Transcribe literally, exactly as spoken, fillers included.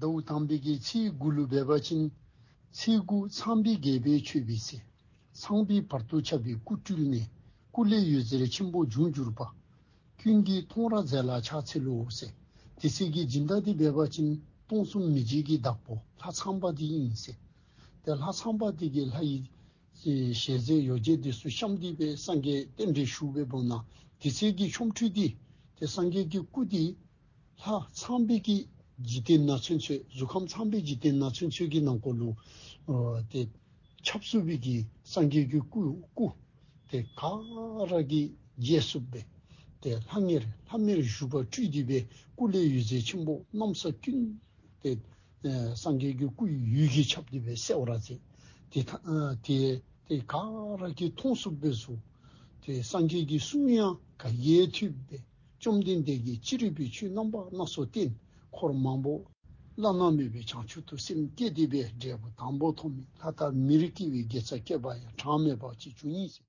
ཟླཝ་དང་པའི་གི་ཚེས་དགུ་ལུ་འབད་བ་ཅིན། ཚེས་དགུ་ཚངས་པའི་རྒྱལ་པོས་མཆོད་པའི་ཚེ། ཚངས་པའི་བར་དུ་ཁྱབ་པའི་སྐུ་སྤྲུལ་ནས། སྐུ་ལས་འོད་ཟེར་ཆེན་པོ་བྱུང་གྱུར་པ། ཀུན་གྱིས་མཐོང་ར་མཛད་ལ་ཕྱག་འཚལ་ལོ་ཟེར། དེ་ཚེ་གི་སྦྱིན་བདག་འདི་འབད་བ་ཅིན་སྟོང་གསུམ་མི་མཇེད་ཀྱི་བདག་པོ་ལྷ་ཚངས་པ་འདི་ཨིན་ཟེར། ཏེ་ལྷ་ཚངས་པ་འདི་གིས་ལྷ་ཡི་ཞལ་ཟས་ཡོ་བྱད་འདི་ཚུ་བཤམས་ཏེ་སྦེ་སངས་རྒྱས་རྟེན་འབྲེལ་ཞུ་བའི་བར་ན། དེ་ཚེ་གི་ཆོ་འཕྲུལ་འདི་ཏེ་སངས་རྒྱས་ཀྱི་སྐུ་འདི་ལྷ་ཚངས་པའི་གི་འཇིག་རྟེན་ནང་ཚུན་ཚོད་གཟུགས་ཁམས་ཚངས་པའི་འཇིག་རྟེན་ནང་ཚུན་ཚོད་ཀྱི་ནང་འཁོད་ལུ་ཨ་ཏེ་ཁྱབ་ཚུགས་པའི་གི་སངས་རྒྱས་ཀྱི་སྐུ་སྐུ་ཏེ་ག་ར་གིས་མཇལ་ཚུགསཔ་སྦེ། ཏེ་ལྷང་ངེར་ལྷམ་མེར་བཞུགས་པ་སྤྲུལ་ཏེ་སྦེ་སྐུ་ལས་འོད་ཟེར་ཆེན་པོ་གནམ་ས་ཀུན་ཏེ་ཨ་སངས་རྒྱས་ཀྱི་སྐུ་ཡི་འོད་ཀྱིས་ཁྱབ་སྟེ་སྦེ་གསལ་བར་མཛད། ཏེ་ད་ཨ་ཏེ་ཏེ་ག་ར་གིས་མཐོང་ཚུགསཔ་སྦེ་བཞུགས། ཏེ་སངས་རྒྱས་ཀྱི་གསུང་ཡང་ག་གིས་ཐོས་པས། བཅོམ་ལྡན་འདས་ཀྱིས་ཅི་རིགས་པའི་ཆོས་རྣམ་པ་སྣ་ཚོགས་བསྟན། འཁོར་མང་པོ་བླ་ན་མེད་པའི་བྱང་ཆུབ་ཏུ་སེམས་བསྐྱེད་དེ་སྦེ་འབྲས་བུ་དང་པོ་ཐོབ་མི་ལྷ་དང་མིར་སྐྱེ་བའི་དགེ་རྩ་བསྐལ་པ་ཡང་གྲངས་མེད་པ་ཅིག་འབྱུང་ནི་ཟེར།